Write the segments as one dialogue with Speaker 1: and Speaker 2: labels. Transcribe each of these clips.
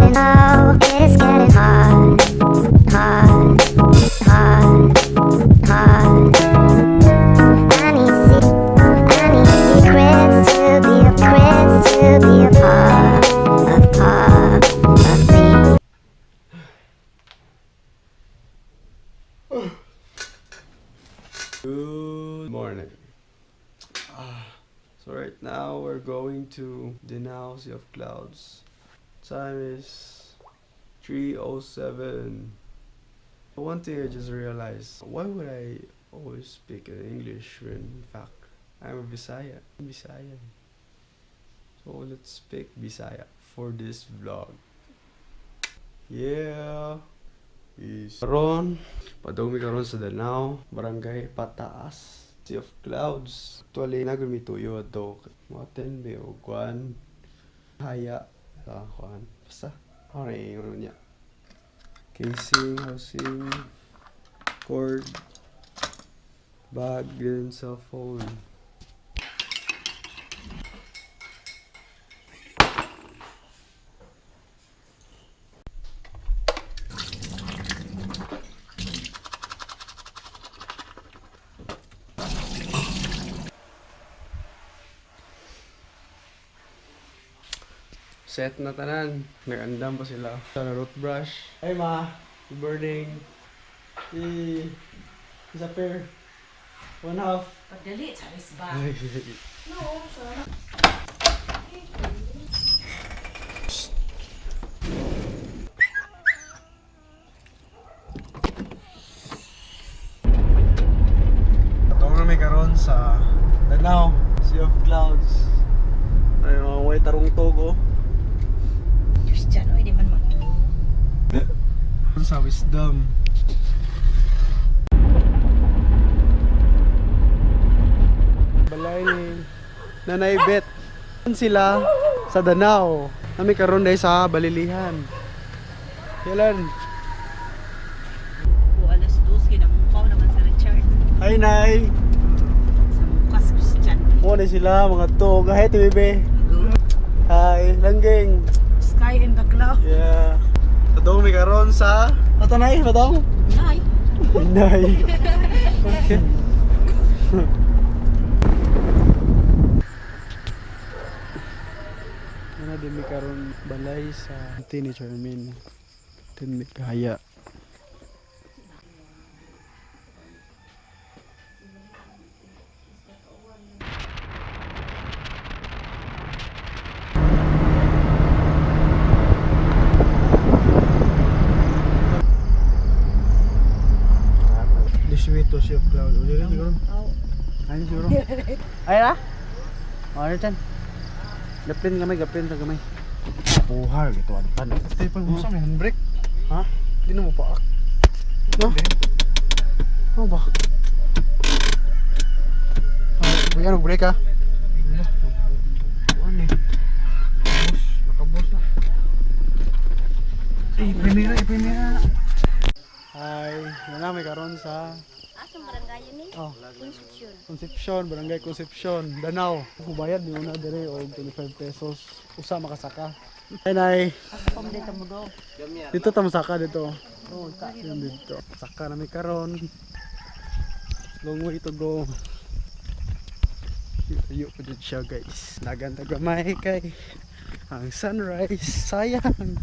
Speaker 1: Getting low, it is getting hot, hot, hot, hot. I need secrets to be a secrets to be a part of me.
Speaker 2: Good morning. So right now we're going to Danao Sea of Clouds. Time is 3:07. One thing I just realized, why would I always speak in English when in fact I'm a Bisaya? Bisaya. So let's speak Bisaya for this vlog. Yeah. Peace. Karon, padung mi karon sa Danao, Barangay Pataas, Sea of Clouds. Actually, naa mi tuyo ato. Mga 10 mi og kuan. Haya sa kuan. Basta, ako na ingon niya. Casing, housing, cord, bag, then cellphone. Set na tanan. Nag-andam pa sila. Sa root brush. Hey ma! Good morning! Eh, isa pair. One half.
Speaker 3: Pagdali, charis ba? No, sir.
Speaker 2: Patong na may karon sa Danao, Sea of Clouds. Ayun, way tarong togo.
Speaker 3: Christian, oy, di man mag...
Speaker 2: Sa wisdom. Balay ni Nanay Bet. Sila sa Danao. Nami karon dahil sa Balilihan. Kailan?
Speaker 3: O, alas 2, kinamukaw naman si Richard.
Speaker 2: Hi, Nay!
Speaker 3: Sa mukas, Christian.
Speaker 2: Muna sila mga tog. Hi, bebe. Hi, langgeng.
Speaker 3: Sky in the cloud.
Speaker 2: Yeah. Padong mi karon sa Patanay, padong.
Speaker 3: Nay.
Speaker 2: Nay. Okay. Ano din mi karon balay sa auntie ni Charmaine. Tin mi kaya. This way to Sea of Cloud. Uli rin siguro. Ayun siguro. Ay na? Ano dyan? Gapin gamay, gapin sa gamay. Puhar, ito ang tan.
Speaker 4: Stephen, mo sa may handbrake.
Speaker 2: Ha?
Speaker 4: Di na mo paak.
Speaker 2: No? Ano ba? Ay, ano, break ah?
Speaker 4: Ano eh. Boss, nakabos na. Eh, primera, eh, primera.
Speaker 2: Hi, yan na, may karon sa
Speaker 1: Asong barangay ni?
Speaker 2: Oh.
Speaker 1: Concepcion.
Speaker 2: Concepcion, Barangay Concepcion, Danao. Hubayad ni una dire og 25 pesos. Usa makasaka. Ay nay,
Speaker 3: Pam dito mo do.
Speaker 2: dito ta masaka dito. Oh, yun dito. Saka na may karon. Long way to go. Ayo pa dyan siya guys. Nagan ta gamay kay ang sunrise. Sayang.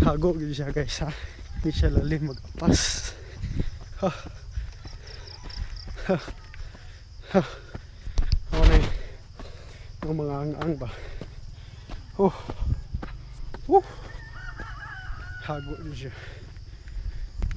Speaker 2: Hago gyud siya guys ha. Hindi siya lalim magapas. Ha. Ha. Ha. Ako na eh. Ang mga ang-ang ba. Oh. Oh. Hago gyud siya.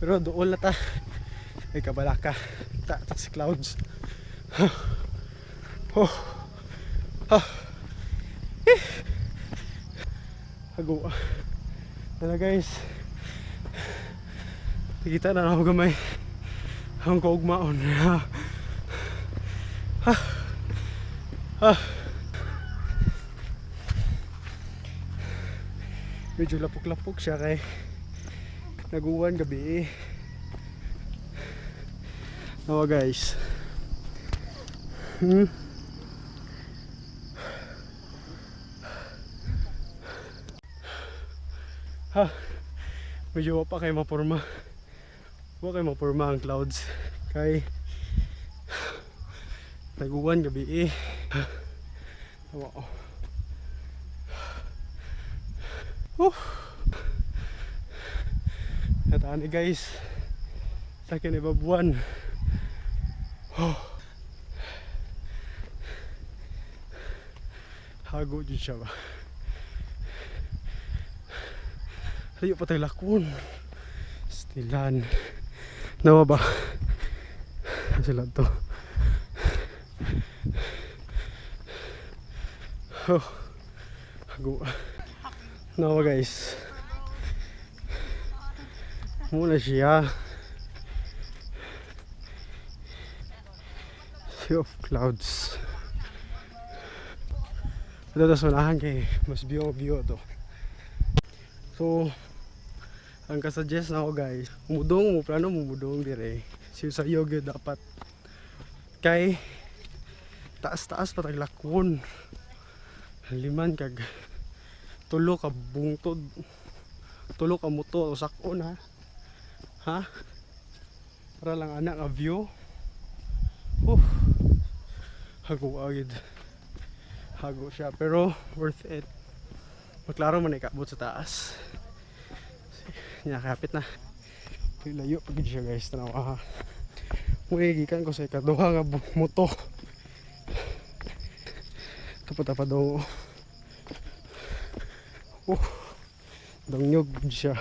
Speaker 2: Pero doon na ta. Ay kabalaka. Ta, ta sa clouds. Ha. Oh. Ha. Eh. Hago. Tara guys. Nakita na ako gamay. Ang kaugmaon. Ha. Ha. Ha. Medyo lapok-lapok siya kay naguwan gabi eh. Oh guys. Ha. Medyo wa pa kay maporma. Wa kay maporma ang clouds. Kay naguwan gabi eh. Tawa ko. Whew. Nataan eh, guys. Sa kinibabuan. Oh. Hago jud siya ba. Layo pa tayo lakon. Stilan. Nawa ba? Sila to. Oh. Hago. Nawa, guys. Muna siya. Sea of clouds. Ito tas unahan kay mas view view to. So, ang kasuggest na ako, guys, mudong mo, plano mo mudong dire. Siyo sa iyo gyud dapat. Kay taas-taas pa taglakon. Liman kag tulo ka bungtod. Tulo ka muto o sakon ha. Ha? Para lang anak nga view. Huh. Hago agad. Hago siya pero worth it. Maklaro man ikabot sa taas. Nakapit na. Pero layo pa gid siya, guys, tanaw ha. Mui gikan ko sa ikaduha nga moto. Tapat pa daw. Oh. Dangyog gid siya.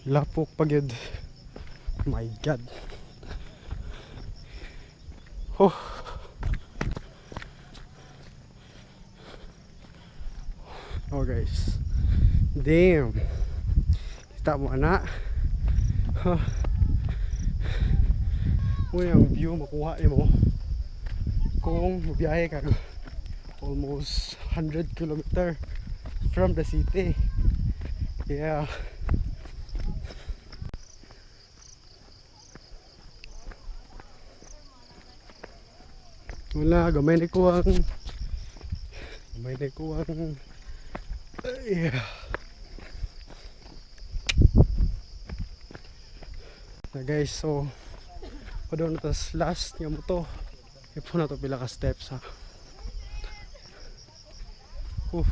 Speaker 2: Lapok pa gid. My God. Oh. Oh, guys. Damn. Kita mo ana. Huh. Muna ang view makuha nimo kung biyahe ka almost 100 kilometer from the city. Yeah. Wala, gamay na ko ang ay. Na guys, so padung na tas last nga mo to. Ipo na to pila ka steps ha. Uf,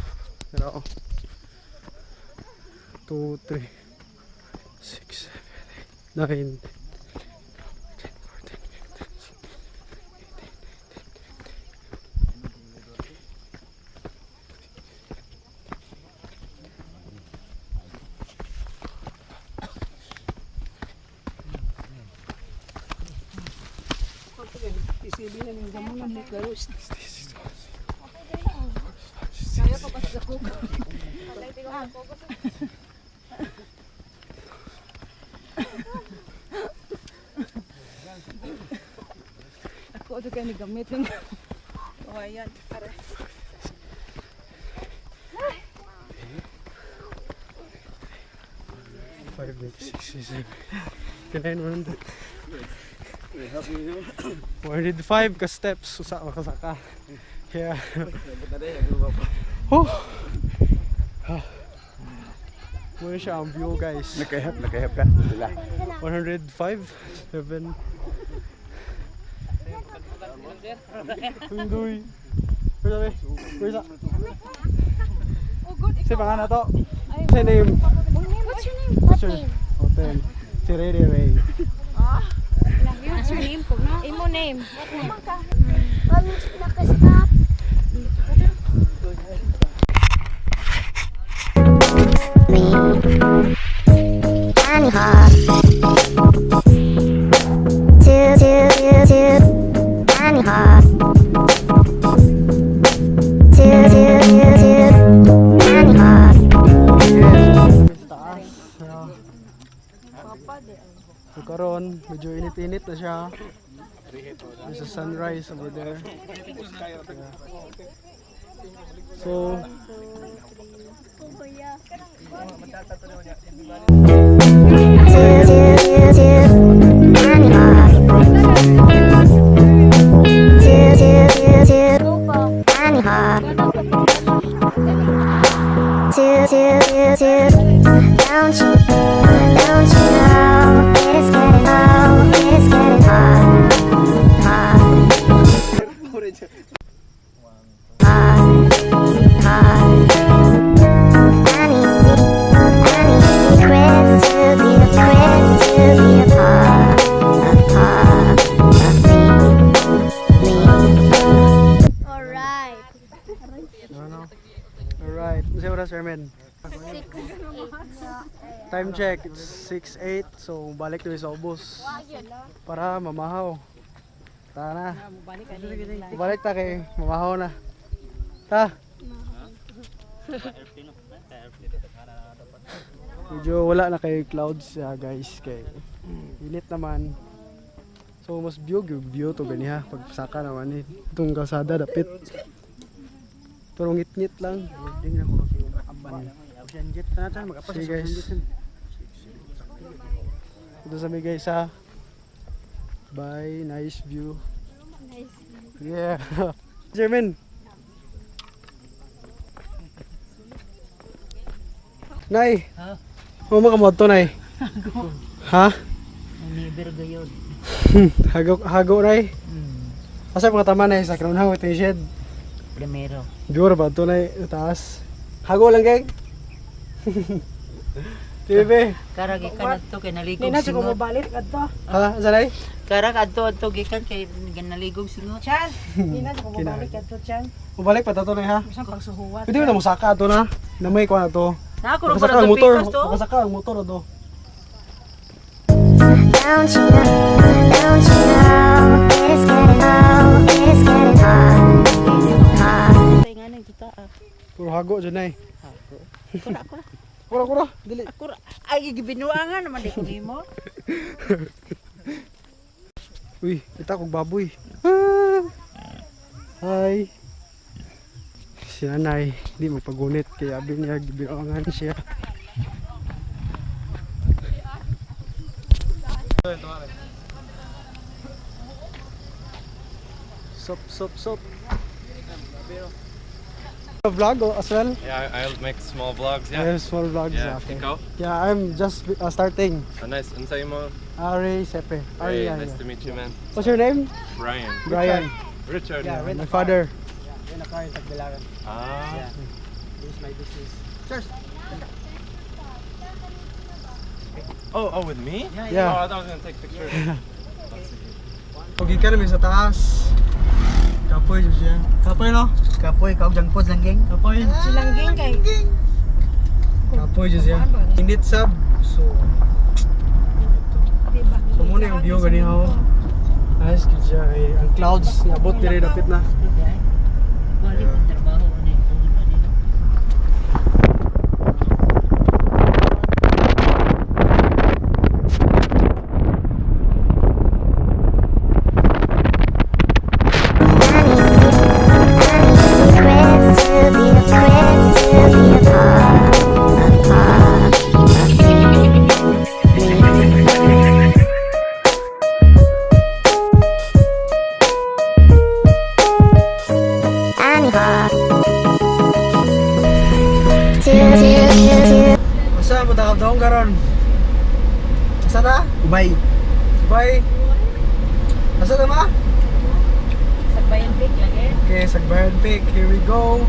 Speaker 2: pero 2, 3, 6, 7, 8, 9, 10, 14, 15,
Speaker 3: PCB na yung gamon ng klaro.
Speaker 2: 16,
Speaker 3: Kaya pa ba sa kuko? Ako ito kayo ni gamit ng kawayan. Are.
Speaker 2: 5, 6, 7, 9, 100. 105 ka steps usa makasaka. Kaya oh. Ah. Muna siya ang view, guys.
Speaker 5: Nakahap, nakahap ka. Sila.
Speaker 2: 105 7. Hundoy. Where's that? Where's that?
Speaker 3: Oh, good.
Speaker 2: Say pangalan na to. Say name.
Speaker 1: What's your name? What
Speaker 2: What's your
Speaker 1: name?
Speaker 2: Oh, 10. Si Ray Ray Ray.
Speaker 6: What's your name po, no? Imo name.
Speaker 1: What name? Mami, naka-stop. Me. And half. Two, two, two, two. And half. Two, two, two, two. And half.
Speaker 2: Yes, taas. Yeah. So karon, medyo init-init na siya. There's a sunrise over there. Yeah. So,
Speaker 1: Two, two, two, two. And half. Two, two, two, two. And half.
Speaker 2: Time check, it's 6:08. So balik na sa ubos. Para mamahaw. Tara na. Balik ta kay mamahaw na. Ta. Medyo wala na kay clouds ya, guys, kay init naman. So mas view gyud view to ganiha pagsaka naman ni itong kalsada dapit. Pero ngit-ngit lang. Sige guys. Ito sa mi guys ha. Bye, nice view.
Speaker 6: Nice.
Speaker 2: Yeah. Jermin. Nay.
Speaker 5: Ha?
Speaker 2: Mo ka to, Nay? Ha?
Speaker 5: Never gayod.
Speaker 2: Hago hago, Nay. Asa mga tama, Nay, sa crown house ito shed.
Speaker 5: Primero.
Speaker 2: Viewer ba to, Nay, sa taas. Hago lang kay. TV.
Speaker 5: Kara gikan adto kay
Speaker 3: Di
Speaker 5: naligog
Speaker 3: na siguro
Speaker 5: singot.
Speaker 3: mobalik adto.
Speaker 2: Ha, asa, Nay?
Speaker 5: Kara adto adto gikan kay naligog singot.
Speaker 3: Chan. Di na siguro
Speaker 2: Kina-
Speaker 3: mobalik adto chan.
Speaker 2: Mubalik pa to, Nay, ha.
Speaker 3: Bisan pagsuhuwat.
Speaker 2: Pwede mo na musaka ato na. Namay ko na to.
Speaker 5: Na ako
Speaker 2: Makasaka
Speaker 5: ra
Speaker 2: ang motor.
Speaker 5: pikas to.
Speaker 2: Makasaka ang motor to.
Speaker 1: Don't you know, it's getting low, it's getting hot, hot.
Speaker 5: Kay nga nang kita ah.
Speaker 2: Puro hago dyan ay.
Speaker 5: Ako. Kura kura.
Speaker 2: Kura kura. Dili.
Speaker 5: Kura. Ay gibinuangan naman di ko nimo.
Speaker 2: Uy, kita kog baboy. Ah. Hi. Si nanay, di magpagunit kay abi niya gibinuangan siya. Sop sop sop. A vlog as well?
Speaker 7: Yeah, I'll make small vlogs.
Speaker 2: I
Speaker 7: Yeah.
Speaker 2: have small vlogs.
Speaker 7: Yeah.
Speaker 2: Okay.
Speaker 7: Ikaw?
Speaker 2: Yeah, I'm just starting.
Speaker 7: Nice. Unsay mo?
Speaker 2: Ari Sepe. Ari,
Speaker 7: Hey,
Speaker 2: yeah,
Speaker 7: nice
Speaker 2: yeah.
Speaker 7: to meet you, man.
Speaker 2: What's your name?
Speaker 7: Brian.
Speaker 2: Brian.
Speaker 7: Richard.
Speaker 2: Yeah, my father.
Speaker 7: Ah. Oh, with me?
Speaker 2: Yeah.
Speaker 7: Oh, I thought I was gonna take pictures.
Speaker 2: Okay ka namin sa taas. Kapoy jud siya. Kapoy no?
Speaker 4: Kapoy, kaog jang pod lang geng.
Speaker 2: Kapoy.
Speaker 3: Silanggeng kay.
Speaker 2: Kapoy jud siya. Init sab. So
Speaker 3: Di ba?
Speaker 2: So muna yung view gani ho. Nice gid siya kay ang clouds niabot dire dapit na.
Speaker 5: Wali pang trabaho ani tungod ani.
Speaker 1: Secrets to be a secrets to be a part of me. I'm hot. Two, two, two, two.
Speaker 2: Asa mo ta dong karon? Asa ta?
Speaker 4: Ubay.
Speaker 2: Bye. Asa ta ma?
Speaker 6: Sa Bayan Peak lagi.
Speaker 2: Okay, Sagbayan Peak. Here we go.